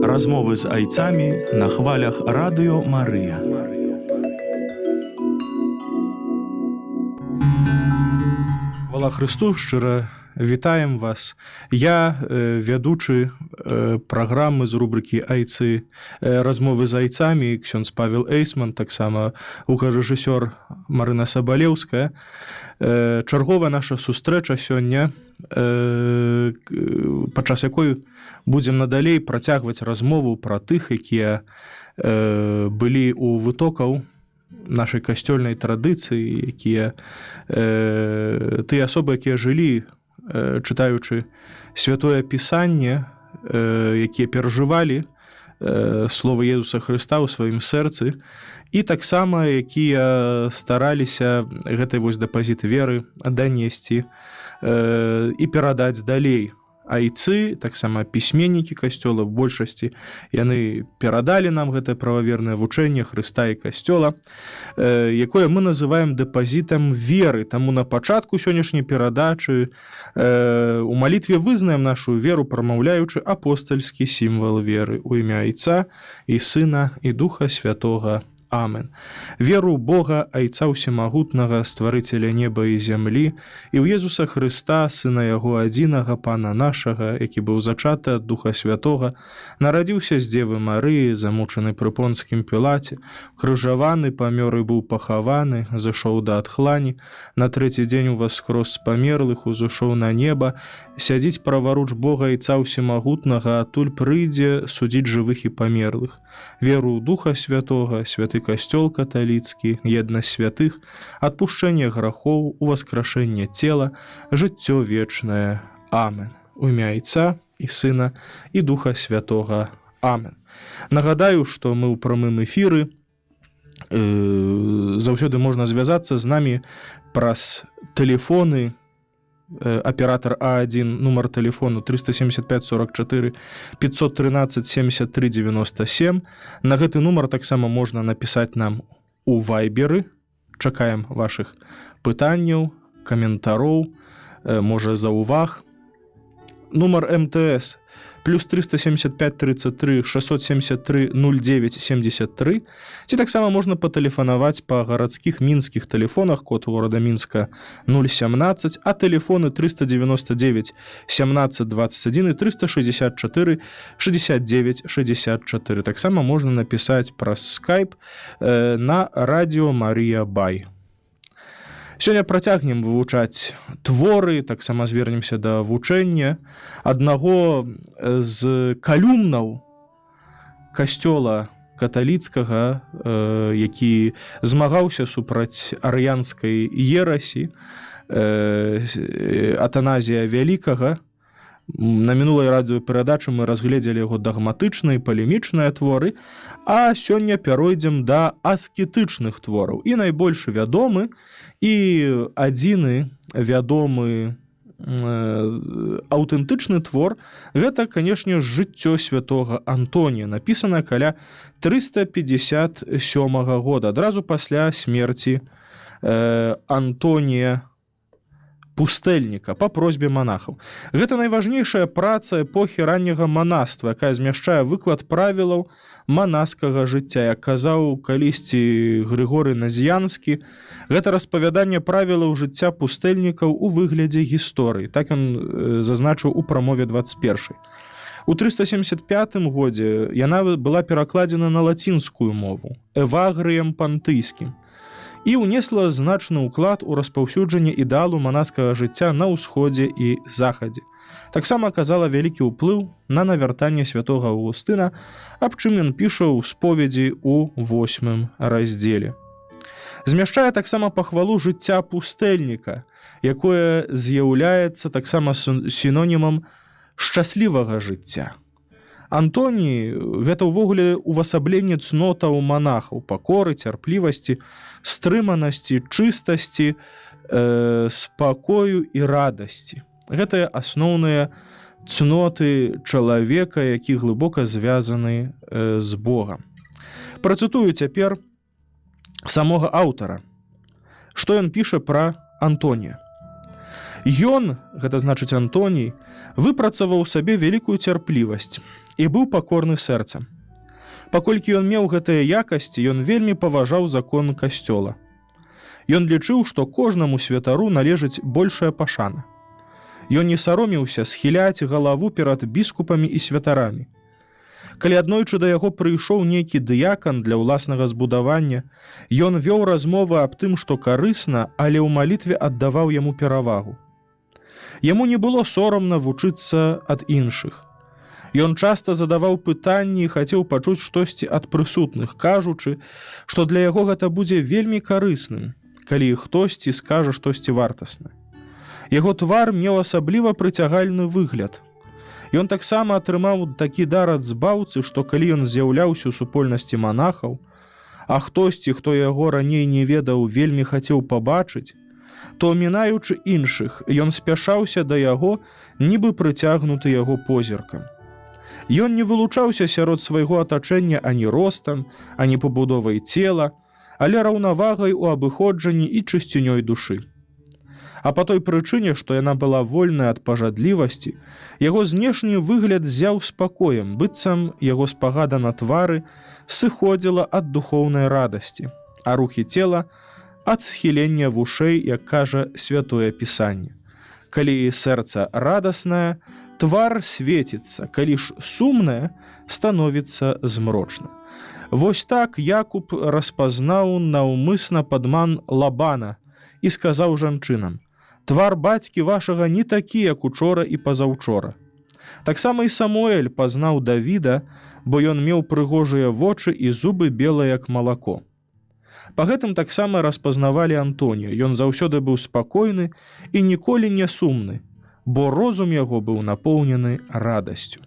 Размовы з айцамі на хвалях Радыё Марыя. Хвала Хрысту, шчыра вітаем вас. Я вядучы праграмы з рубрыкі «Айцы, размовы з айцамі», ксёндз Павел Эйсман, таксама гукарэжысёр Марына Сабалеўская. Чарговая наша сустрэча сёння, падчас якой будзем надалей працягваць размову пра тых, якія былі ў вытокаў нашай касцёльнай традыцыі, якія тыя асобы, якія жылі, чытаючы святое пісанне, якія перажывалі слова Езуса Хрыста ў сваім сэрцы і таксама якія стараліся гэтай вось дэпазіты веры данесці і перадаць далей. Айцы, таксама пісьменнікі касцёла, в большасці яны перадалі нам гэтае прававернае вучэнне Хрыста і касцёла, якое мы называем дэпазітам веры. Таму на пачатку сённяшняй перадачы у малітве вызнаем нашу веру, прамаўляючы апостальскі сімвал веры: у імя Айца і Сына і Духа Святога. Амен. Веру ў Бога, Айца Усемагутнага, Стварыцеля неба і зямлі, і ў Езуса Хрыста, Сына Яго адзінага, Пана нашага, які быў зачаты ад Духа Святога, нарадзіўся з Дзевы Марыі, замучаны пры Понцкім Пілаце, крыжаваны, памёр і быў пахаваны, зышоў да адхлані, на трэці дзень уваскрос з памерлых, узышоў на неба, сядзіць праваруч Бога Айца Усемагутнага, адтуль прыйдзе судзіць жывых і памерлых. Веру ў Духа Святога, святы Касцёл каталіцкі, еднасць святых, адпушчэнне грахоў, уваскрашэнне цела, жыццё вечнае. Амен. У імя Айца і Сына і Духа Святога. Амен. Нагадаю, што мы ў прамым эфіры. Заўсёды можна звязацца з намі праз тэлефоны: аператор А1, нумар тэлефону 375 44 513 73 97. На гэты нумар таксама можна напісаць нам у вайберы. Чакаем вашых пытанняў, каментароў, можа, заўваг. Нумар МТС плюс 375 33 673 09 73. Ці таксама можна патэлефанаваць па гарадскіх мінскіх тэлефонах: код горада Мінска 017, а тэлефоны 399 17 21 і 364 69 64. Таксама можна напісаць праз скайп на Радіо Марія Бай. Сёння працягнем вывучаць творы, таксама звернемся да вучэння аднаго з калюмнаў касцёла каталіцкага, які змагаўся супраць арыянскай ерасі, Атаназія Вялікага. На мінулай радыёперадачы мы разгледзелі яго дагматычныя і палемічныя творы, а сёння пяройдзем да аскетычных твораў. І найбольш вядомы і адзіны вядомы аўтэнтычны твор — гэта, канешне, жыццё святога Антонія, напісана каля 357 года, адразу пасля смерці Антонія пустэльніка, па просьбе манахаў. Гэта найважнейшая праца эпохі ранняга манаства, якая змяшчае выклад правілаў манаскага жыцця. Як казаў калісьці Грыгоры Назіянскі, гэта распавяданне правілаў жыцця пустэльнікаў у выглядзе гісторыі. Так ён зазначыў у прамове 21. У 375 годзе яна была перакладзена на лацінскую мову Эвагрыем Пантыйскім і ўнесла значны ўклад у распаўсюджанне ідэалу манаскага жыцця на ўсходзе і захадзе. Таксама аказала вялікі ўплыў на навяртанне святога Аўгустына, аб чым ён піша ў споведзі ў восьмым раздзеле. Змяшчае таксама пахвалу жыцця пустэльніка, якое з'яўляецца таксама сінонімам шчаслівага жыцця. Антоні — гэта ўвогуле увасабленне цнотаў манахаў: пакоры, цярплівасці, стрыманасці, чыстасці, спакою і радасці. Гэтыя асноўныя цноты чалавека, які глыбока звязаны з Богам. Працытую цяпер самога аўтара, што ён піша пра Антонія: «Ён, гэта значыць Антоній, выпрацаваў сабе вялікую цярплівасць. І быў пакорны сэрцам. Паколькі ён меў гэтыя якасці, ён вельмі паважаў закон касцёла. Ён лічыў, што кожнаму святару належыць большая пашана. Ён не саромеўся схіляць галаву перад біскупамі і святарамі. Калі аднойчы да яго прыйшоў нейкі дыякан для ўласнага збудавання, ён вёў размовы аб тым, што карысна, але ў малітве аддаваў яму перавагу. Яму не было сорамна вучыцца ад іншых. Ён часта задаваў пытанні і хацеў пачуць штосьці ад прысутных, кажучы, што для яго гэта будзе вельмі карысным, калі хтосьці скажа штосьці вартаснае. Яго твар меў асабліва прыцягальны выгляд. Ён таксама атрымаў такі дар ад Збаўцы, што калі ён з'яўляўся ў супольнасці манахаў, а хтосьці, хто яго раней не ведаў, вельмі хацеў пабачыць, то, мінаючы іншых, ён спяшаўся да яго, нібы прыцягнуты яго позіркам. Ён не вылучаўся сярод свайго атачэння ані ростам, ані пабудовай цела, але раўнавагай у абыходжанні і чысцінёй душы. А па той прычыне, што яна была вольная ад пажадлівасці, яго знешні выгляд ззяў спакоем, быццам яго спагада на твары сыходзіла ад духоўнай радасці, а рухі цела ад схілення вушэй, як кажа святое пісанне. Калі сэрца радаснае, твар свеціцца, калі ж сумнае, становіцца змрочным. Вось так Якуб распазнаў наўмысна падман Лабана і сказаў жанчынам: «Твар бацькі вашага не такі, як учора і пазаўчора». Таксама і Самуэль пазнаў Давіда, бо ён меў прыгожыя вочы і зубы белыя, як малако. Па гэтым таксама распазнавалі Антонія. Ён заўсёды быў спакойны і ніколі не сумны, бо розум яго быў напоўнены радасцю.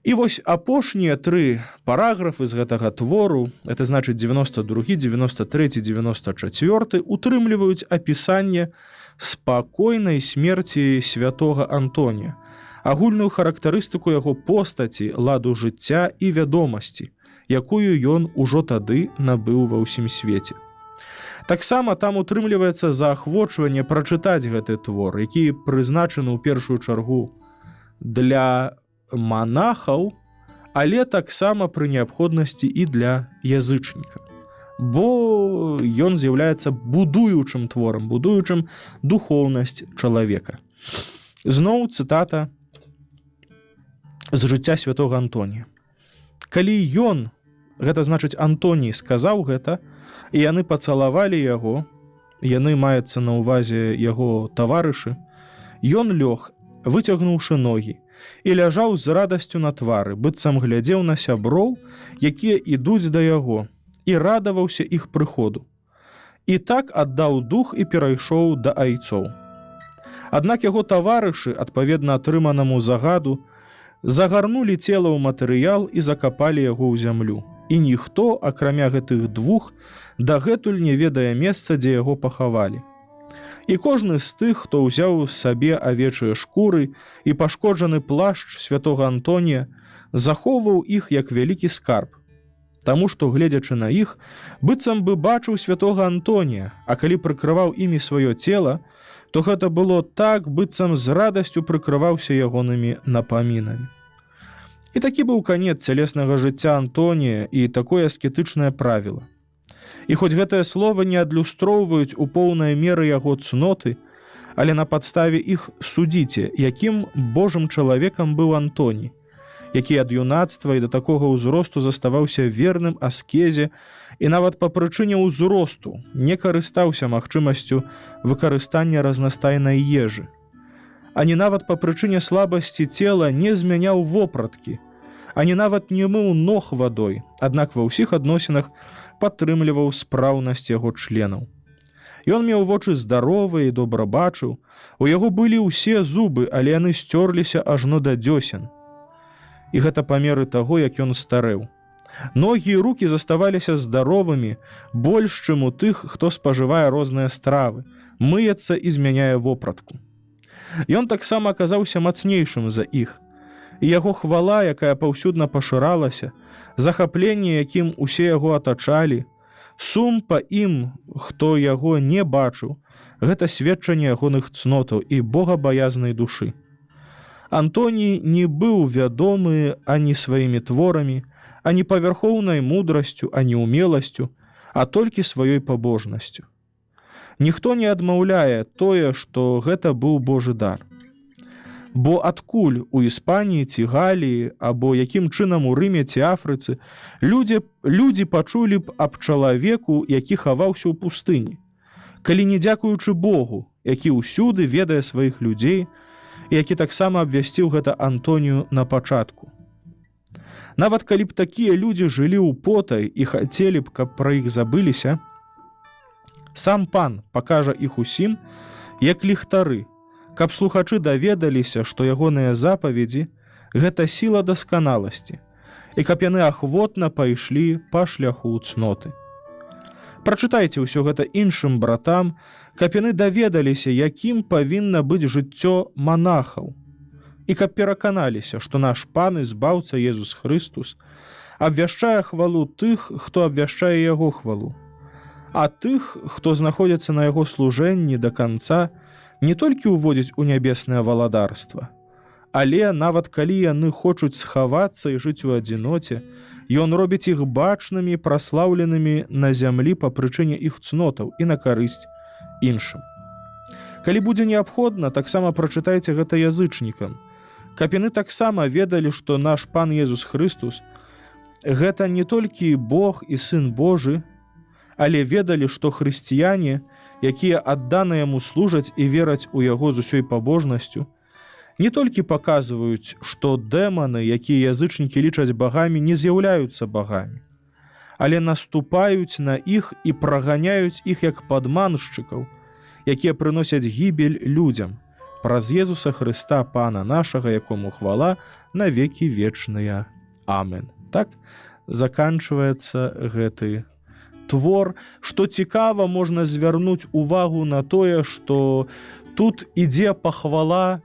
І вось апошнія тры параграфы з гэтага твору, это значыць 92, 93, 94, утрымліваюць апісанне спакойнай смерці святога Антонія, агульную характарыстыку яго постаці, ладу жыцця і вядомасці, якую ён ужо тады набыў ва ўсім свеце. Таксама там утрымліваецца заахвочванне прачытаць гэты твор, які прызначаны ў першую чаргу для манахаў, але таксама пры неабходнасці і для язычніка. Бо ён з'яўляецца будуючым творам, будуючым духоўнасць чалавека. Зноў цытата з жыцця святога Антонія. Калі ён, гэта значыць Антоній, сказаў гэта, і яны пацалавалі яго, яны, маецца на ўвазе яго таварышы, ён лёг, выцягнуўшы ногі, і ляжаў з радасцю на твары, быццам глядзеў на сяброў, якія ідуць да яго, і радаваўся іх прыходу. І так аддаў дух і перайшоў да айцоў. Аднак яго таварышы, адпаведна атрыманаму загаду, загарнулі цела ў матэрыял і закапалі яго ў зямлю. І ніхто, акрамя гэтых двух, дагэтуль не ведае месца, дзе яго пахавалі. І кожны з тых, хто ўзяў сабе авечыя шкуры і пашкоджаны плашч святога Антонія, захоўваў іх як вялікі скарб. Таму што, гледзячы на іх, быццам бы бачыў святога Антонія, а калі прыкрываў імі сваё цела, то гэта было так, быццам з радасцю прыкрываўся ягонымі напамінамі. І такі быў канец цялеснага жыцця Антонія і такое аскетычнае правіла. І хоць гэтае слово не адлюстроўваюць у поўнай меры яго цноты, але на падставе іх судзіце, якім Божым чалавекам быў Антоній, які ад юнацтва і да такога ўзросту заставаўся верным аскезе і нават па прычыне ўзросту не карыстаўся магчымасцю выкарыстання разнастайнай ежы. Ані нават па прычыне слабасці цела не змяняў вопраткі, ані нават не мыў ног вадой, аднак ва ўсіх адносінах падтрымліваў спраўнасць яго членаў. Ён меў вочы здаровыя і добра бачыў, у яго былі ўсе зубы, але яны сцёрліся ажно да дзёсен. І гэта па меры таго, як ён старэў. Ногі і рукі заставаліся здаровымі больш, чым у тых, хто спажывае розныя стравы, мыецца і змяняе вопратку. Ён таксама аказаўся мацнейшым за іх. І яго хвала, якая паўсюдна пашыралася, захапленне, якім усе яго атачалі, сум па ім, хто яго не бачыў, гэта сведчанне ягоных цнотаў і богабаязнай душы. Антоній не быў вядомы ані сваімі творамі, ані павярхоўнай мудрасцю, ані умеласцю, а толькі сваёй пабожнасцю. Ніхто не адмаўляе тое, што гэта быў Божы дар. Бо адкуль у Іспаніі ці Галіі або якім чынам у Рыме ці Афрыцы людзі пачулі б аб чалавеку, які хаваўся ў пустыні, калі не дзякуючы Богу, які ўсюды ведае сваіх людзей, які таксама абвясціў гэта Антонію на пачатку. Нават калі б такія людзі жылі ў потай і хацелі б, каб пра іх забыліся, сам Пан пакажа іх усім, як ліхтары, каб слухачы даведаліся, што ягоныя запаведзі гэта сіла дасканаласці, і каб яны ахвотна пайшлі па шляху цноты. Прачытайце ўсё гэта іншым братам, каб яны даведаліся, якім павінна быць жыццё манахаў, і каб пераканаліся, што наш Пан і Збаўца Езус Хрыстус абвяшчае хвалу тых, хто абвяшчае яго хвалу, а тых, хто знаходзіцца на яго служэнні да канца, не толькі ўводзіць у нябеснае валадарства, але нават калі яны хочуць схавацца і жыць у адзіноце, ён робіць іх бачнымі, праслаўленымі на зямлі па прычыне іх цнотаў і на карысць іншым. Калі будзе неабходна, таксама прачытайце гэта язычнікам, каб яны таксама ведалі, што наш Пан Езус Хрыстус гэта не толькі Бог і Сын Божы, але ведалі, што хрысціяне, якія аддана яму служаць і вераць у яго з усёй пабожнасцю, не толькі паказваюць, што дэманы, якія язычнікі лічаць багамі, не з'яўляюцца багамі, але наступаюць на іх і праганяюць іх як падманшчыкаў, якія прыносяць гібель людзям, праз Езуса Хрыста, Пана нашага, якому хвала на векі вечныя. Амен. Так заканчваецца гэты твор. Што цікава, можна звярнуць увагу на тое, што тут ідзе пахвала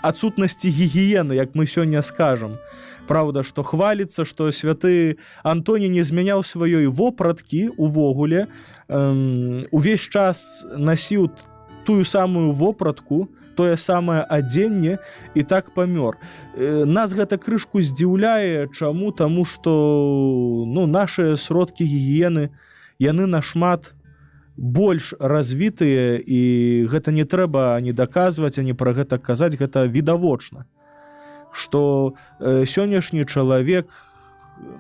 адсутнасці гігіены, як мы сёння скажам. Праўда, што хваліцца, што святы Антоній не змяняў сваёй вопраткі увогуле, увесь час насіў тую самую вопратку, тое самае адзенне і так памёр. Нас гэта крышку здзіўляе, чаму? Таму што, ну, нашыя сродкі гігіены, яны нашмат больш развітыя, і гэта не трэба ані даказваць, ані пра гэта казаць, гэта відавочна, што сённяшні чалавек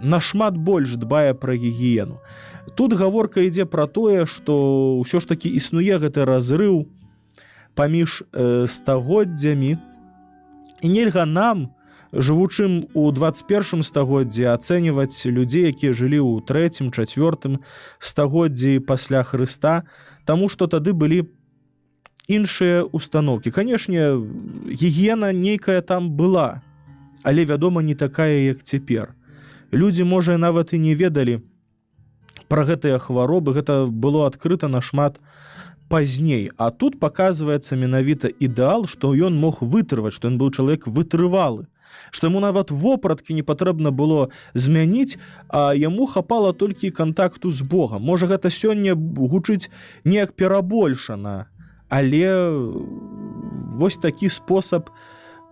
нашмат больш дбае пра гігіену. Тут гаворка ідзе пра тое, што ўсё ж такі існуе гэты разрыў паміж стагоддзямі, і нельга нам, жывучым у 21 стагоддзі, ацэньваць людзей, якія жылі ў трэцім, чацвёртым стагоддзі пасля Хрыста, таму што тады былі іншыя установкі. Канешне, гігіена нейкая там была, але, вядома, не такая, як цяпер. Людзі, можа, нават і не ведалі пра гэтыя хваробы, гэта было адкрыта нашмат пазней. А тут паказваецца менавіта ідэал, што ён мог вытрываць, што ён быў чалавек вытрывалы, што яму нават вопраткі не патрэбна было змяніць, а яму хапала толькі кантакту з Богам. Можа, гэта сёння гучыць неяк перабольшана, але вось такі спосаб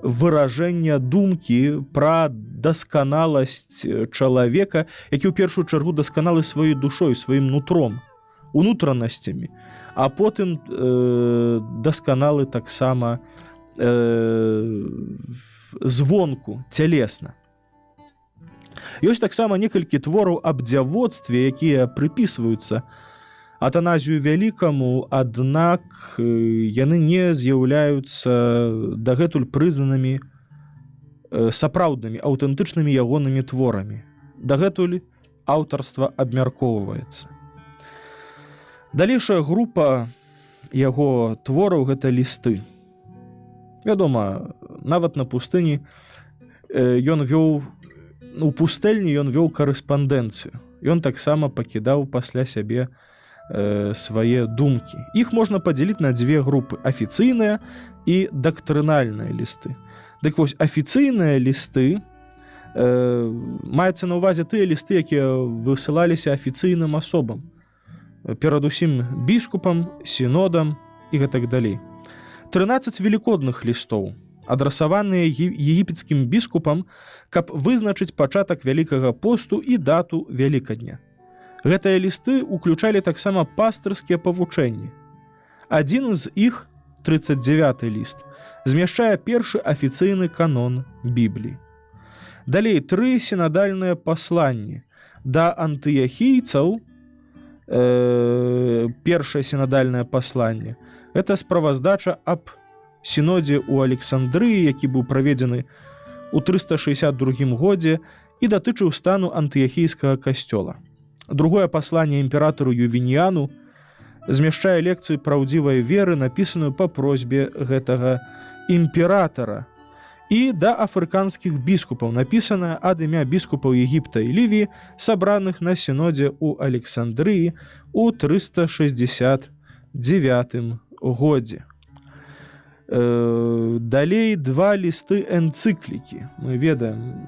выражэння думкі пра дасканаласць чалавека, які ў першую чаргу дасканалы сваёй душой, сваім нутром, унутранасцямі, а потым дасканалы таксама звонку, цялесна. Ёсць таксама некалькі твораў аб дзявоцтве, якія прыпісваюцца Атаназію Вялікаму, аднак яны не з'яўляюцца дагэтуль прызнанымі сапраўднымі, аўтэнтычнымі ягонымі творамі. Дагэтуль аўтарства абмяркоўваецца. Далейшая група яго твораў — гэта лісты. Вядома, нават на пустыні ён вёў, у пустэльні ён вёў карэспандэнцыю. Ён таксама пакідаў пасля сябе свае думкі. Іх можна падзяліць на дзве групы: афіцыйныя і дактрынальныя лісты. Дык вось, афіцыйныя лісты маецца на ўвазе тыя лісты, якія высылаліся афіцыйным асобам, перадусім біскупам, сінодам і гэтак далей. 13 велікодных лістоў Адрасаваныя егіпецкім біскупам, каб вызначыць пачатак Вялікага посту і дату Вялікадня. Гэтыя лісты уключалі таксама пастырскія павучэнні. Адзін з іх, 39 ліст, змяшчае першы афіцыйны канон Бібліі. Далей тры сінадальныя пасланні да антыяхійцаў. Першае сінадальнае пасланне — это справаздача аб сінодзе ў Александрыі, які быў праведзены ў 362 годзе і датычыў стану антыяхійскага касцёла. Другое пасланне імператору Ювініяну змяшчае лекцыю праўдзівай веры, напісаную па просьбе гэтага імператара, і да афрыканскіх біскупаў, напісаная ад імя біскупаў Егіпта і Лівіі, сабраных на сінодзе ў Александрыі ў 369 годзе. Далей два лісты энцыклікі. Мы ведаем,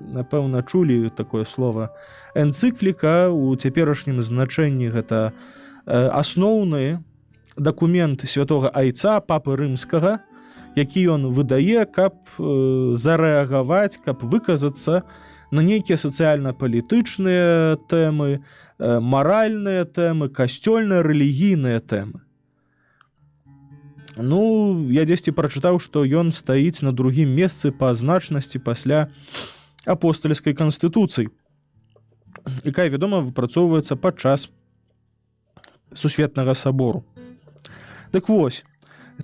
напэўна, чулі такое слово энцыкліка. У цяперашнім значэнні гэта асноўны дакумент Святога Айца, Папы Рымскага, які ён выдае, каб зарэагаваць, каб выказацца на нейкія сацыяльна-палітычныя тэмы, маральныя тэмы, касцёльныя, рэлігійныя тэмы. Ну, я дзесьці прачытаў, што ён стаіць на другім месцы па значнасці пасля апостальскай канстытуцыі, якая, вядома, выпрацоўваецца падчас сусветнага сабору. Дык вось,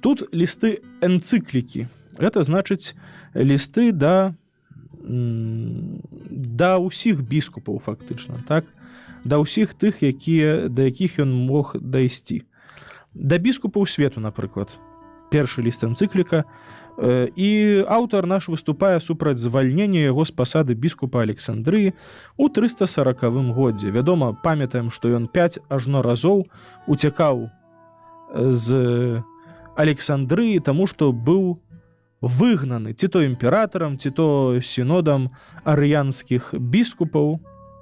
тут лісты энцыклікі. Гэта значыць лісты да ўсіх біскупаў фактычна, так, да ўсіх тых, якія да якіх ён мог дайсці, да біскупаў свету. Напрыклад, першы ліст энцыкліка, і аўтар наш выступае супраць звальнення яго з пасады біскупа Александрыі у 340 годзе. Вядома, памятаем, што ён 5 ажно разоў уцякаў з Александрыі, таму што быў выгнаны ці то імператарам, ці то сінодам арыянскіх біскупаў,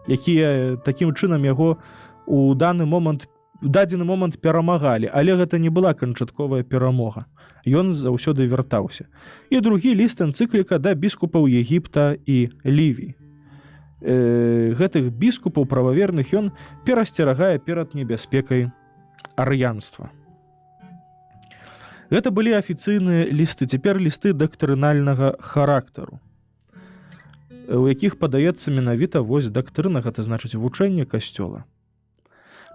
якія такім чынам яго у даны момант, дадзены момант перамагалі, але гэта не была канчатковая перамога. Ён заўсёды вяртаўся. І другі ліст энцыкліка да біскупаў Егіпта і Лівіі. Гэтых біскупаў прававерных ён перасцерагае перад небяспекай арыянства. Гэта былі афіцыйныя лісты. Цяпер лісты дактрынальнага характару, у якіх падаецца менавіта вось дактрына, гэта значыць вучэнне касцёла.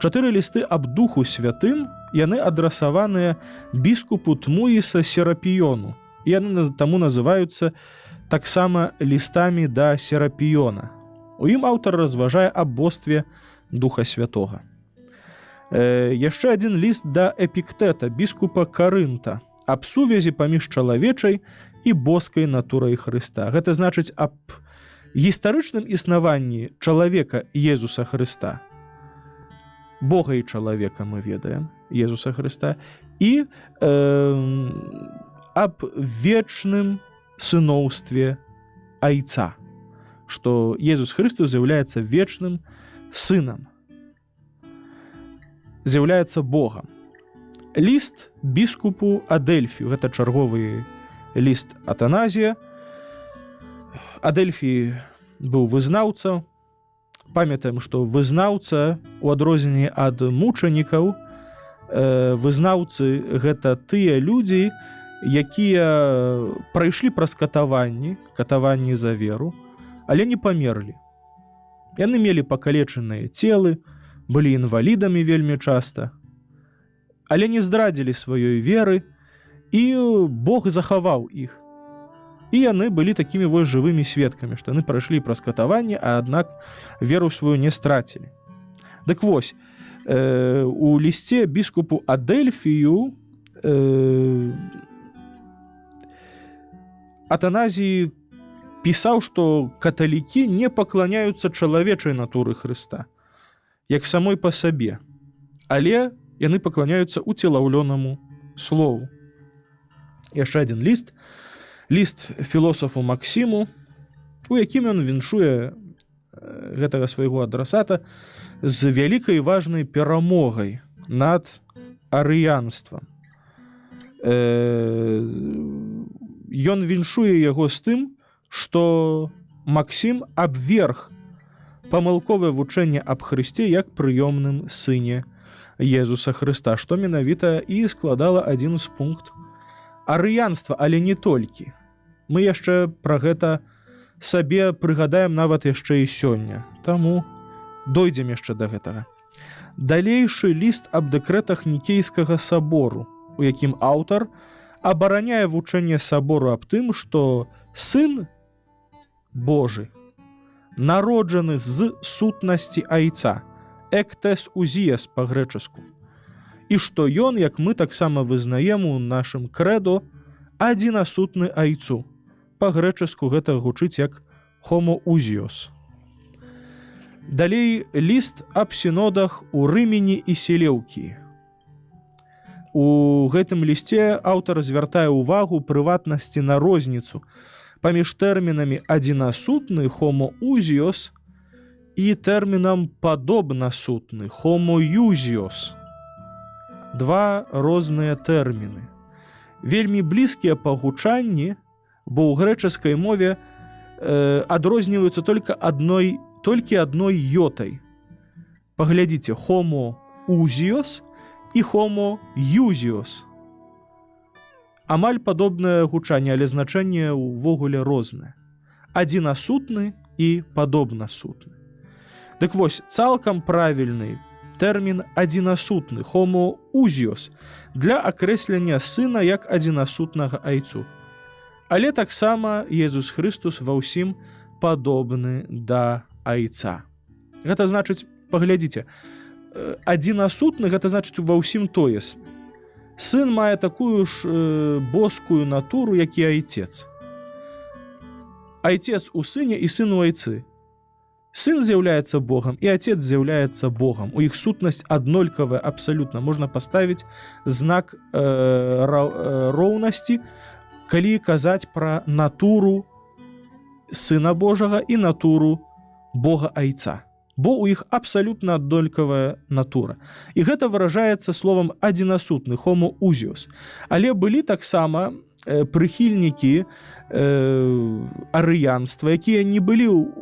Чатыры лісты аб Духу Святым, яны адрасаваныя біскупу Тмуіса Серапіёну. Яны таму называюцца таксама лістамі да Серапіёна. У ім аўтар разважае аб бостве Духа Святога. Яшчэ адзін ліст да Эпіктэта, біскупа Карынта, аб сувязі паміж чалавечай і боскай натурай Хрыста. Гэта значыць аб гістарычным існаванні чалавека Езуса Хрыста, Бога і чалавека, мы ведаем, Езуса Хрыста, і аб вечным сыноўстве Айца, што Езус Хрыстус з'яўляецца вечным сынам, з'яўляецца Богам. Ліст біскупу Адэльфію, гэта чарговы ліст Атаназія. Адэльфі быў вызнаўца. Памятаем, што вызнаўца, у адрозненне ад мучанікаў, вызнаўцы — гэта тыя людзі, якія прайшлі праз катаванні, катаванні за веру, але не памерлі. Яны мелі пакалечаныя целы, былі інвалідамі вельмі часта, але не здрадзілі сваёй веры, і Бог захаваў іх. І яны былі такімі вось жывымі сведкамі, што яны прайшлі праз катаванне, а аднак веру сваю не страцілі. Дык вось, у лісце біскупу Адэльфію Атаназій пісаў, што каталікі не пакланяюцца чалавечай натуры Хрыста, як самой па сабе, але яны пакланяюцца уцелаўлёнаму слову. Яшчэ адзін ліст, ліст філосафу Максіму, у якім ён віншуе гэтага свайго адрасата з вялікай важнай перамогай над арыянствам. Ён віншуе яго з тым, што Максім абверг памылковае вучэнне аб Хрысце як прыёмным сыне Езуса Хрыста, што менавіта і складала адзін з пункт арыянства, але не толькі. Мы яшчэ пра гэта сабе прыгадаем нават яшчэ і сёння. Таму дойдзем яшчэ да гэтага. Далейшы ліст аб дэкрэтах Нікейскага сабору, у якім аўтар абараняе вучэнне сабору аб тым, што сын Божы народжаны з сутнасці айца, экtes узіас па-грэчаску. І што ён, як мы таксама вызнаем у нашым крэдо, адзінасутны айцу. Па-грэчаску гэта гучыць як homoousios. Далей ліст аб сінодах у Рымені і Селеўкіі. У гэтым лісце аўтар звяртае ўвагу прыватнасці на розніцу паміж тэрмінамі адзінасутны, homoousios, і тэрмінам падобнасутны, homoiousios. Два розныя тэрміны. Вельмі блізкія па гучанні, бо ў грэчаскай мове адрозніваюцца толькі адной йотай. Паглядзіце: homoousios і homoiousios. Амаль падобнае гучанне, але значэнне ўвогуле рознае. Адзінасутны і падобнасутны. Дык вось, цалкам правільны тэрмін адзінасутны, homoousios, для акрэслення сына як адзінасутнага айцу. Але таксама Езус Хрыстус ва ўсім падобны да айца. Гэта значыць, паглядзіце, адзінасутны — гэта значыць ва ўсім тоесны. Сын мае такую ж боскую натуру, як і айцец. Айцец у сыне і сын у айцы. Сын з'яўляецца Богам, і отец з'яўляецца Богам. У іх сутнасць аднолькавая абсалютна. Можна паставіць знак роўнасці, калі казаць пра натуру сына Божага і натуру Бога айца. Бо у іх абсалютна аднолькавая натура. І гэта выражаецца словам адзінасутны, homoousios. Але былі таксама прыхільнікі арыянства, якія не былі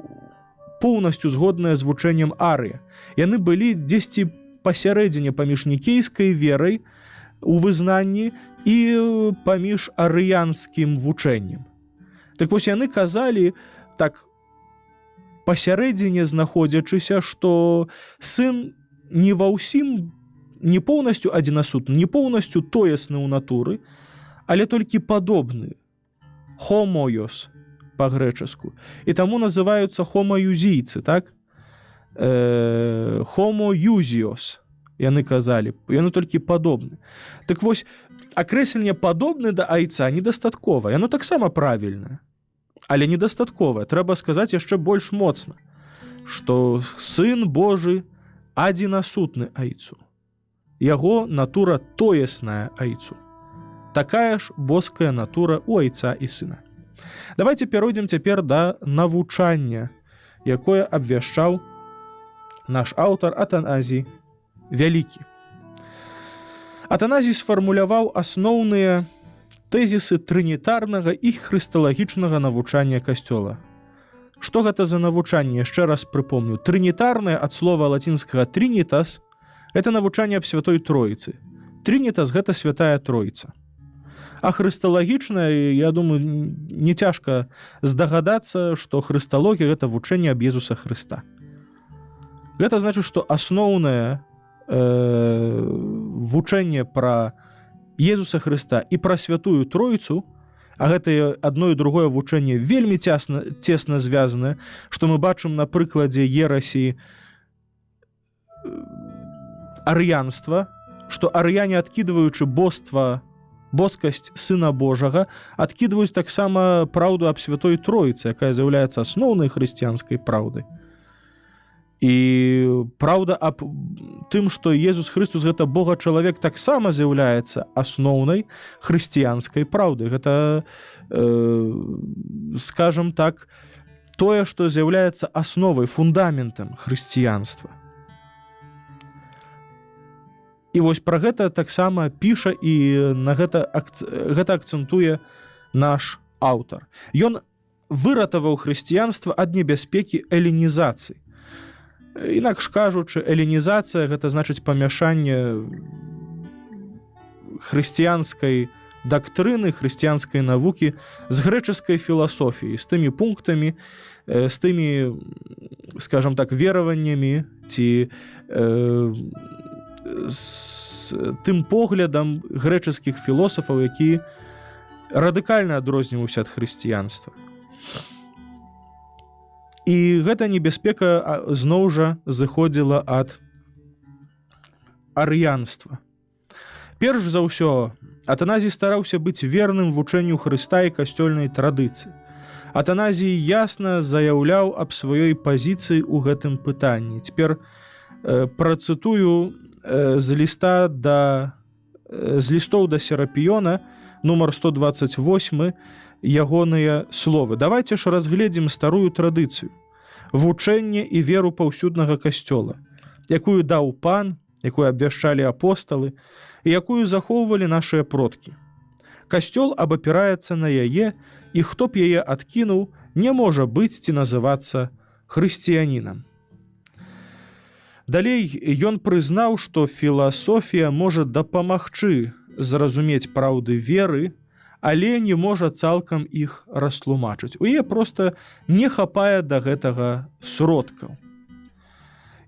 поўнасцю згодныя з вучэннем Арыя. Яны былі дзесьці пасярэдзіне паміж нікейскай верай у вызнанні і паміж арыянскім вучэннем. Так вось, яны казалі так, пасярэдзіне знаходзячыся, што сын не ва ўсім, не поўнасцю адзінасутны, не поўнасцю тоесны ў натуры, але толькі падобны, homoios па-грэчаску. І таму называюцца хомаюзійцы, так? Homoiousios яны казалі, яны толькі падобны. Так вось, акрэсленне падобны да айца недастаткова, яно таксама правільнае, але недастатковае. Трэба сказаць яшчэ больш моцна, што сын Божы адзінасутны айцу. Яго натура тоесная айцу. Такая ж боская натура у айца і сына. Давайте пяройдзем цяпер да навучання, якое абвяшчаў наш аўтар Атаназій Вялікі. Атаназій сфармуляваў асноўныя тэзісы трынітарнага і хрысталагічнага навучання касцёла. Што гэта за навучанне, яшчэ раз прыпомню. Трынітарнае ад слова лацінскага trinitas, это навучанне аб святой Троіцы. Trinitas — гэта святая Троіца. А хрысталагічнае, я думаю, не цяжка здагадацца, што хрысталогія — гэта вучэнне аб Езуса Хрыста. Гэта значыць, што асноўнае вучэнне пра Езуса Хрыста і пра святую Тройцу, а гэтае адно і другое вучэнне вельмі цесна звязанае, што мы бачым на прыкладзе ерасі арыянства, што арыяне, адкідваючы боства, боскасць сына Божага, адкідваюць таксама праўду аб святой Троіцы, якая з'яўляецца асноўнай хрысціянскай праўдай. І праўда аб тым, што Езус Хрыстус — гэта Бога чалавек, таксама з'яўляецца асноўнай хрысціянскай праўдай. Гэта, скажем так, тое, што з'яўляецца асновай, фундаментам хрысціянства. І вось пра гэта таксама піша і на гэта акцэнтуе наш аўтар. Ён выратаваў хрысціянства ад небяспекі элінізацыі. Інакш кажучы, элінізацыя — гэта значыць памяшанне хрысціянскай дактрыны, хрысціянскай навукі з грэчаскай філасофіі, з тымі пунктамі, з тымі, скажем так, вераваннямі ці з тым поглядам грэчаскіх філосафаў, які радыкальна адрозніваўся ад хрысціянства. І гэта небяспека зноў жа зыходзіла ад арыянства. Перш за ўсё, Атаназій стараўся быць верным вучэнню Хрыста і касцёльнай традыцыі. Атаназій ясна заяўляў аб сваёй пазіцыі ў гэтым пытанні. Цяпер працытую з лістоў да Серапіёна, нумар 128, ягоныя словы. Давайте ж разгледзім старую традыцыю, вучэнне і веру паўсюднага касцёла, якую даў Пан, якую абвяшчалі апосталы і якую захоўвалі нашыя продкі. Касцёл абапіраецца на яе, і хто б яе адкінуў, не можа быць ці называцца хрысціянінам. Далей ён прызнаў, што філасофія можа дапамагчы зразумець праўды веры, але не можа цалкам іх растлумачыць. У яе проста не хапае да гэтага сродкаў.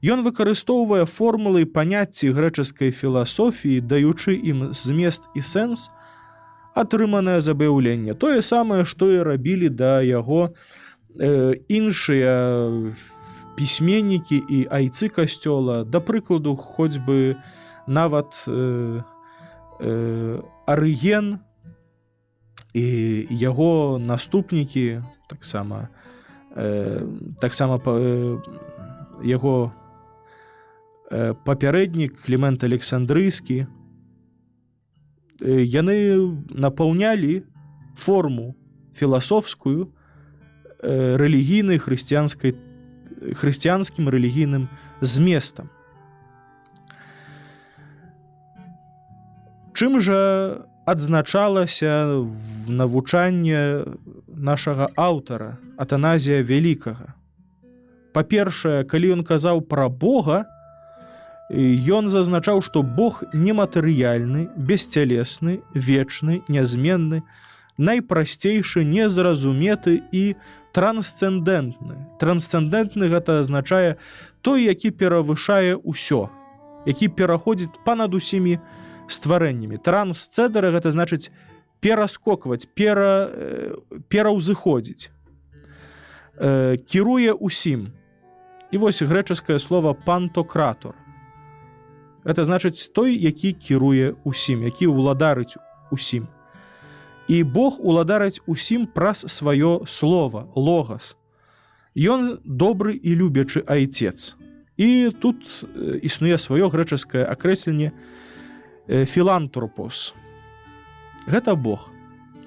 Ён выкарыстоўвае формулы і паняцці грэчаскай філасофіі, даючы ім змест і сэнс, атрыманае з аб'яўлення. Тое самае, што і рабілі да яго іншыя пісьменнікі і айцы касцёла, да прыкладу, хоць бы нават Арыген і яго наступнікі, таксама яго папярэднік Клімент Александрыйскі. Яны напаўнялі форму філасофскую рэлігійнай хрысціянскай, хрысціянскім рэлігійным зместам. Чым жа адзначалася навучанне нашага аўтара Атаназія Вялікага? Па-першае, калі ён казаў пра Бога, ён зазначаў, што Бог нематэрыяльны, бесцялесны, вечны, нязменны, найпрасцейшы, незразуметы і трансцэндэнтны. Трансцэндэнтны — гэта азначае той, які перавышае ўсё, які пераходзіць панад усімі стварэннямі. Трансцэдара — гэта значыць пераскокваць, пераўзыходзіць. Кіруе усім. І вось грэчаскае слово пантократор. Это значыць той, які кіруе усім, які ўладарыць усім. І Бог уладарыць усім праз сваё слово, логас. Ён добры і любячы айцец. І тут існуе сваё грэчаскае акрэсленне філантропос. Гэта Бог.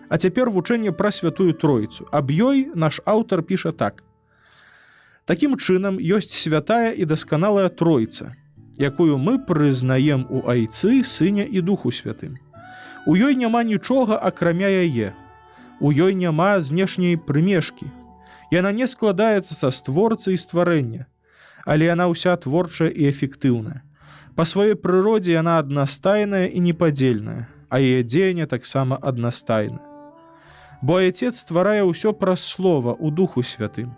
А цяпер вучэнне пра Святую Тройцу. Аб ёй наш аўтар піша так: Такім чынам, ёсць святая і дасканалая Тройца, якую мы прызнаем у Айцы, Сыне і Духу Святым. У ёй няма нічога акрамя яе. У ёй няма знешняй прымешкі. Яна не складаецца са створцы і стварэння, але яна ўся творчая і эфектыўная. Па сваёй прыродзе яна аднастайная і непадзельная, а яе дзеянне таксама аднастайна. Бо Айцец стварае ўсё праз слова ў Духу Святым.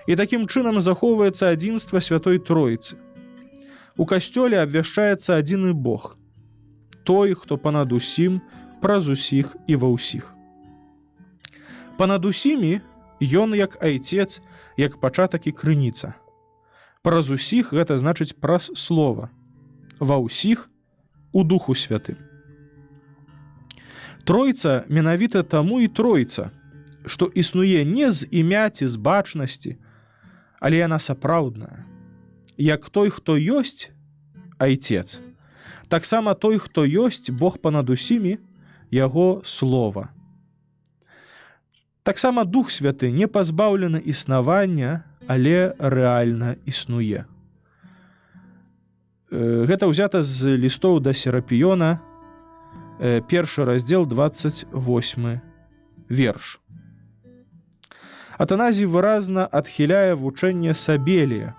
І такім чынам захоўваецца адзінства Святой Тройцы. У касцёле абвяшчаецца адзіны Бог, той, хто панад усім, праз усіх і ва ўсіх. Панад усімі ён як Айцец, як пачатак і крыніца. Праз усіх — гэта значыць праз слова. Ва ўсіх — у Духу Святым. Тройца менавіта таму і тройца, што існуе не з імя ці з бачнасці, але яна сапраўдная. Як той, хто ёсць Айцец, таксама той, хто ёсць Бог панад усімі, яго слова. Таксама Дух Святы не пазбаўлены існавання, але рэальна існуе. Гэта ўзята з лістоў да Серапіёна, першы раздзел, 28 верш. Атаназій выразна адхіляе вучэнне Сабелія,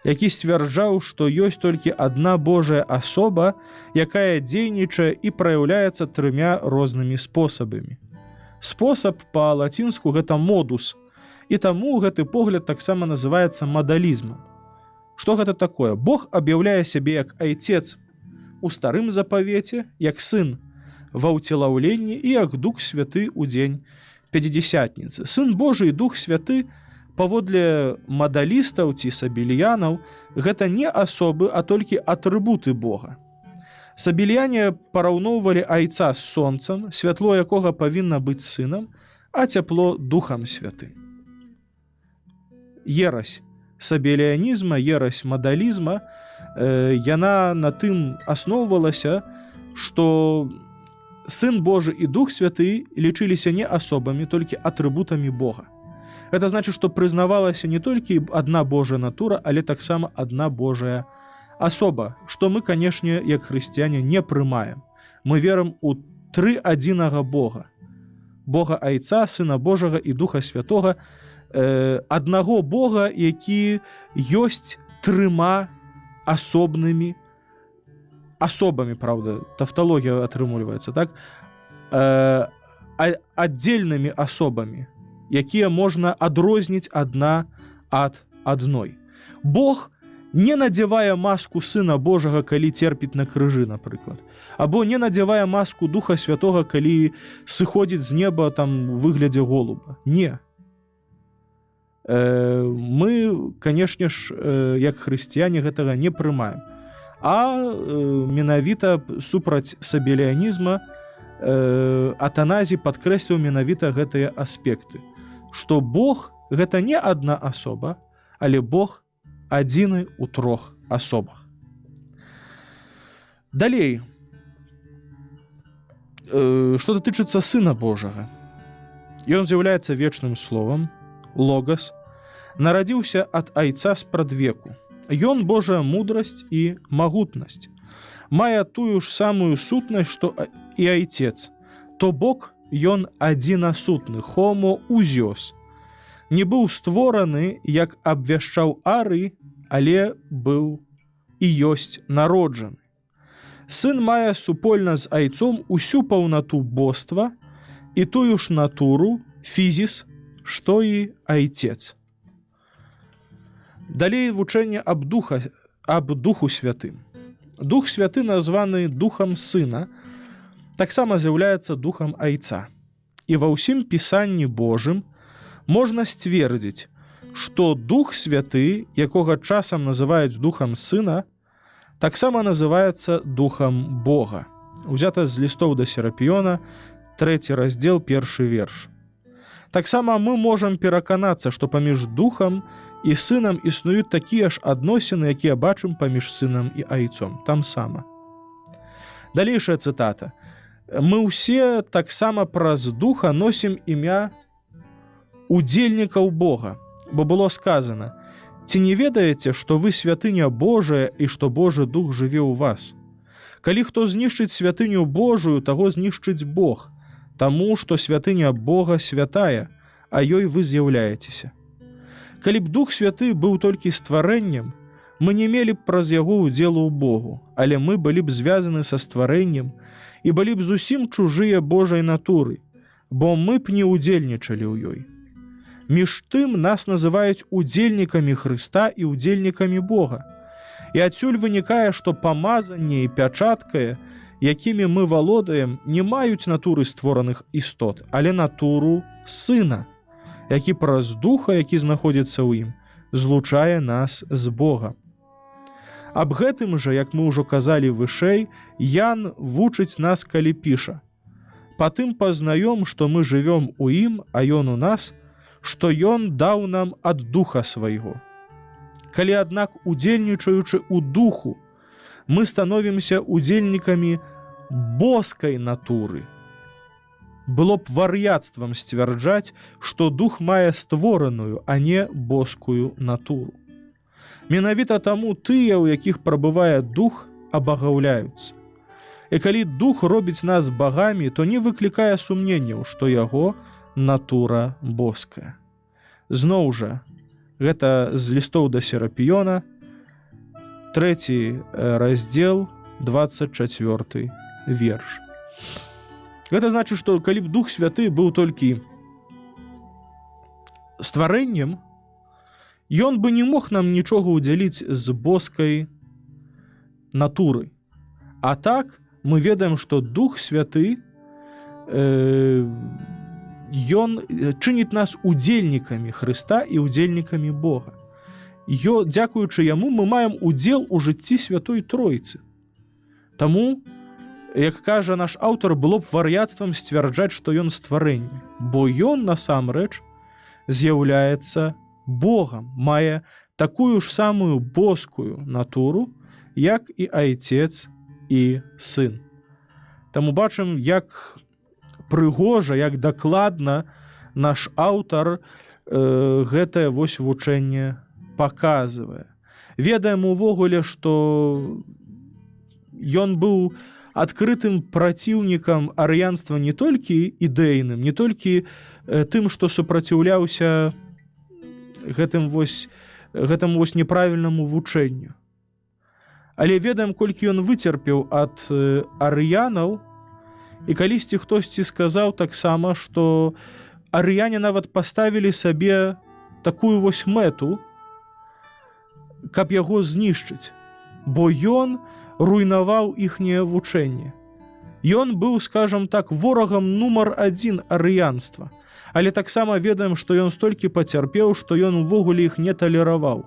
які сцвярджаў, што ёсць толькі адна Божая асоба, якая дзейнічае і праяўляецца трымя рознымі спосабамі. Спосаб па-лацінску гэта модус, і таму гэты погляд таксама называецца мадалізмам. Што гэта такое? Бог аб'яўляе сябе як айцец у Старым Запавеце, як сын ва ўцелаўленні і як Дух Святы ў дзень Пяцідзесятніцы. Сын Божы і Дух Святы паводле мадалістаў ці сабельянаў гэта не асобы, а толькі атрыбуты Бога. Сабельяне параўноўвалі айца з сонцам, святло якога павінна быць сынам, а цяпло Духам Святым. Ерась сабеліянізма, ерась мадалізма, яна на тым асноўвалася, што сын Божы і Дух Святы лічыліся не асобамі, толькі атрыбутамі Бога. Гэта значыць, што прызнавалася не толькі адна Божая натура, але таксама адна Божая асоба, што мы, канешне, як хрысціяне не прымаем. Мы верым у тры адзінага Бога. Бога Айца, Сына Божага і Духа Святога, аднаго Бога, які ёсць трыма асобнымі асобамі, праўда, тавталогія атрымліваецца, так? Аддзельнымі асобамі, якія можна адрозніць адна ад адной. Бог не надзявае маску Сына Божага, калі церпіць на крыжы, напрыклад, або не надзявае маску Духа Святога, калі сыходзіць з неба там у выглядзе голуба. Не. Мы, канешне ж, як хрысціяне гэтага не прымаем. А менавіта супраць сабеліянізма Атаназій падкрэсліў менавіта гэтыя аспекты, што Бог гэта не адна асоба, але Бог адзіны ў трох асобах. Далей, што датычыцца Сына Божага, ён з'яўляецца вечным словам, логас, нарадзіўся ад Айца спрадвеку. Ён Божая мудрасць і магутнасць, мае тую ж самую сутнасць, што і Айцец. То бок ён адзінасутны, хомоузіос. Не быў створаны, як абвяшчаў Арый, але быў і ёсць народжаны. Сын мае супольна з Айцом усю паўнату боства і тую ж натуру, фізіс, што і Айцец. Далей вучэнне аб Духу Святым. Дух Святы, названы Духам Сына, таксама з'яўляецца Духам Айца. І ва ўсім Пісанні Божым можна сцвердзіць, што Дух Святы, якога часам называюць Духам Сына, таксама называецца Духам Бога. Узята з лістоў да Серапіёна, трэці раздзел, першы верш. Таксама мы можам пераканацца, што паміж Духам і Сынам існуюць такія ж адносіны, якія бачым паміж Сынам і Айцом. Там сама. Далейшая цытата. Мы ўсе таксама праз Духа носім імя удзельнікаў Бога, бо было сказана: «Ці не ведаеце, што вы святыня Божая і што Божы Дух жыве ў вас? Калі хто знішчыць святыню Божую, таго знішчыць Бог, таму што святыня Бога святая, а ёй вы з'яўляецеся». Калі б Дух Святы быў толькі стварэннем, мы не мелі б праз яго ўдзелу ў Богу, але мы былі б звязаны са стварэннем і былі б зусім чужыя Божай натуры, бо мы б не ўдзельнічалі ў ёй. Між тым нас называюць удзельнікамі Хрыста і удзельнікамі Бога. І адсюль вынікае, што памазанне і пячаткае, якімі мы валодаем, не маюць натуры створаных істот, але натуру Сына, які праз Духа, які знаходзіцца ў ім, злучае нас з Богам. Аб гэтым жа, як мы ўжо казалі вышэй, Ян вучыць нас, калі піша: «Па тым пазнаём, што мы жывём у ім, а ён у нас, што ён даў нам ад Духа свайго». Калі, аднак, удзельнічаючы ў Духу, мы становімся удзельнікамі боскай натуры, было б вар'яцтвам сцвярджаць, што Дух мае створаную, а не боскую натуру. Менавіта таму тыя, у якіх прабывае Дух, абагаўляюцца. І калі Дух робіць нас багамі, то не выклікае сумненняў, што яго натура боская. Зноў жа, гэта з лістоў да Серапіёна, 3 раздзел, 24 верш. Гэта значыць, што калі б Дух Святы быў толькі стварэннем, ён бы не мог нам нічога ўдзяліць з боскай натуры. А так мы ведаем, што Дух Святы ён чыніць нас удзельнікамі Хрыста і удзельнікамі Бога. Дзякуючы яму мы маем удзел у жыцці Святой Тройцы. Таму, як кажа наш аўтар, было б вар'яцтвам сцвярджаць, што ён стварэнне, бо ён насамрэч з'яўляецца Богам, мае такую ж самую боскую натуру, як і Айцец і Сын. Таму бачым, як прыгожа, як дакладна наш аўтар гэтае вось вучэнне паказвае. Ведаем увогуле, што ён быў адкрытым праціўнікам арыянства не толькі ідэйным, не толькі тым, што супраціўляўся гэтаму вось неправільнаму вучэнню. Але ведаем, колькі ён выцерпеў ад арыянаў, і калісьці хтосьці сказаў таксама, што арыяне нават паставілі сабе такую вось мэту, каб яго знішчыць, бо ён руйнаваў іхняе вучэнне. Ён быў, скажам так, ворагам нумар адзін арыянства. Але таксама ведаем, што ён столькі пацярпеў, што ён увогуле іх не талераваў.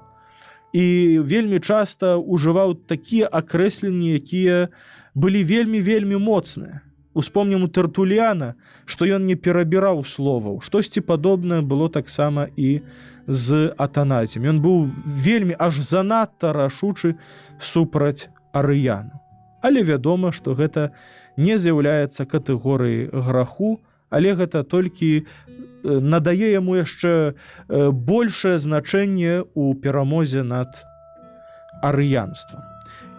І вельмі часта ўжываў такія акрэсленні, якія былі вельмі, вельмі моцныя. Успомнім у Тартуліяна, што ён не перабіраў словаў. Штосьці падобнае было таксама і з Атаназем. Ён быў вельмі, аж занадта рашучы супраць арыяну. Але вядома, што гэта не з'яўляецца катэгорыяй граху, але гэта толькі надае яму яшчэ большае значэнне ў перамозе над арыянствам.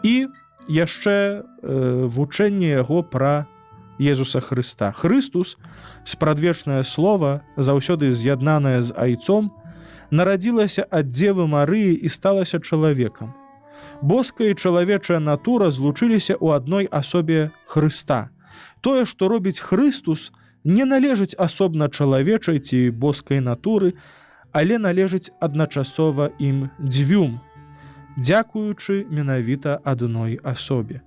І яшчэ вучэнне яго пра Езуса Хрыста. Хрыстус, спрадвечнае слова, заўсёды з'яднанае з Айцом, нарадзілася ад Дзевы Марыі і сталася чалавекам. Боская і чалавечая натура злучыліся ў адной асобе Хрыста. Тое, што робіць Хрыстус, не належыць асобна чалавечай ці боскай натуры, але належыць адначасова ім дзвюм, дзякуючы менавіта адной асобе.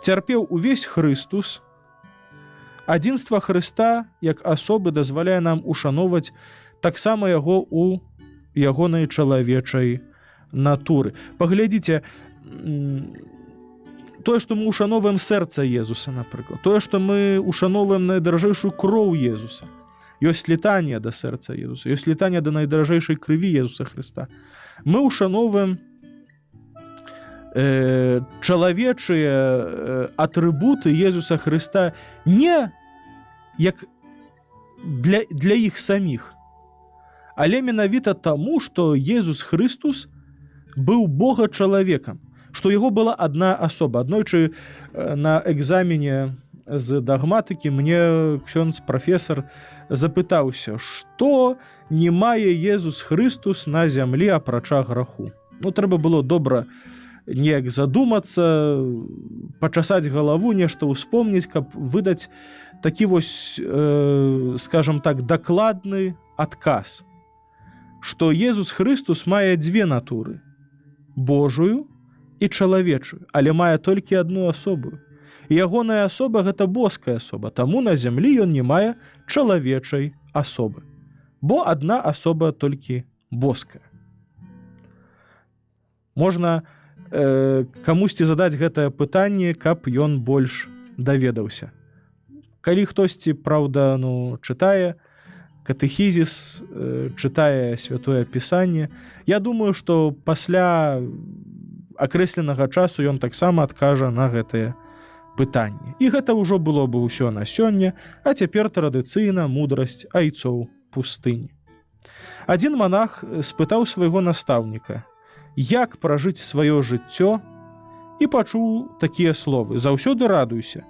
Цярпеў увесь Хрыстус. Адзінства Хрыста як асобы дазваляе нам ушаноўваць таксама яго ў ягонай чалавечай натуры. Паглядзіце, тое, што мы ушаноўваем сэрца Езуса, напрыклад, тое, што мы ушаноўваем найдаражэйшую кроў Езуса. Ёсць літанія да сэрца Езуса, ёсць літанія да найдаражэйшай крыві Езуса Хрыста. Мы ушаноўваем чалавечыя атрыбуты Езуса Хрыста не як для іх саміх, але менавіта таму, што Езус Хрыстус быў Бога чалавекам, што яго была адна асоба. Аднойчы на экзамене з дагматыкі мне ксёндз прафесар запытаўся, што не мае Езус Хрыстус на зямлі апрача граху. Ну, трэба было добра неяк задумацца, пачасаць галаву, нешта ўспомніць, каб выдаць такі вось, скажем так, дакладны адказ, што Езус Хрыстус мае дзве натуры: Божую і чалавечую, але мае толькі адну асобу. Ягоная асоба — гэта боская асоба, таму на зямлі ён не мае чалавечай асобы. Бо адна асоба толькі боская. Можна камусьці задаць гэтае пытанне, каб ён больш даведаўся. Калі хтосьці, праўда, ну, чытае катэхізіс, чытае святое пісанне, я думаю, што пасля акрэсленага часу ён таксама адкажа на гэтае пытанне. І гэта ўжо было бы ўсё на сёння, а цяпер традыцыйна мудрасць айцоў пустыні. Адзін манах спытаў свайго настаўніка, як пражыць сваё жыццё, і пачуў такія словы: «Заўсёды радуйся,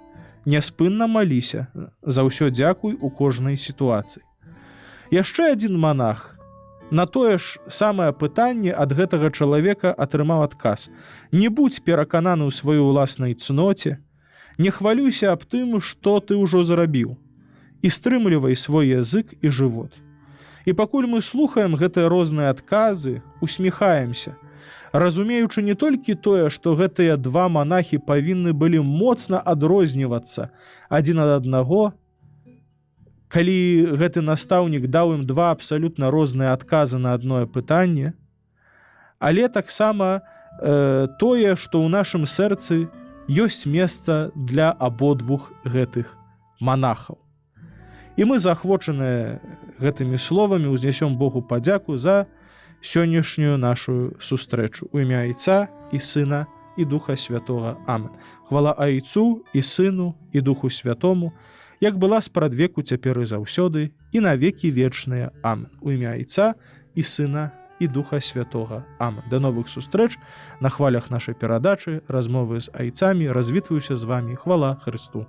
няспынна маліся, за ўсё дзякуй у кожнай сітуацыі». Яшчэ адзін манах на тое ж самае пытанне ад гэтага чалавека атрымаў адказ: Не будзь перакананы ў сваёй уласнай цноце, не хвалюйся аб тым, што ты ўжо зрабіў, і стрымлівай свой язык і жывот. І пакуль мы слухаем гэтыя розныя адказы, усміхаемся, разумеючы не толькі тое, што гэтыя два манахі павінны былі моцна адрознівацца адзін ад аднаго, калі гэты настаўнік даў ім два абсалютна розныя адказы на адное пытанне, але таксама тое, што ў нашым сэрцы ёсць месца для абодвух гэтых манахаў. І мы, заахвочаныя гэтымі словамі, узнесём Богу падзяку за сённяшнюю нашу сустрэчу. У імя Айца і Сына і Духа Святога. Амен. Хвала Айцу і Сыну і Духу Святому, як была спрадвеку, цяпер і заўсёды, і на векі вечныя. Амен. У імя Айца і Сына і Духа Святога. Амен. Да новых сустрэч на хвалях нашай перадачы «Размовы з айцамі». Развітваюся з вамі. Хвала Хрысту.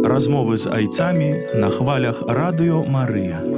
Размовы з айцамі на хвалях Радыё Марыя.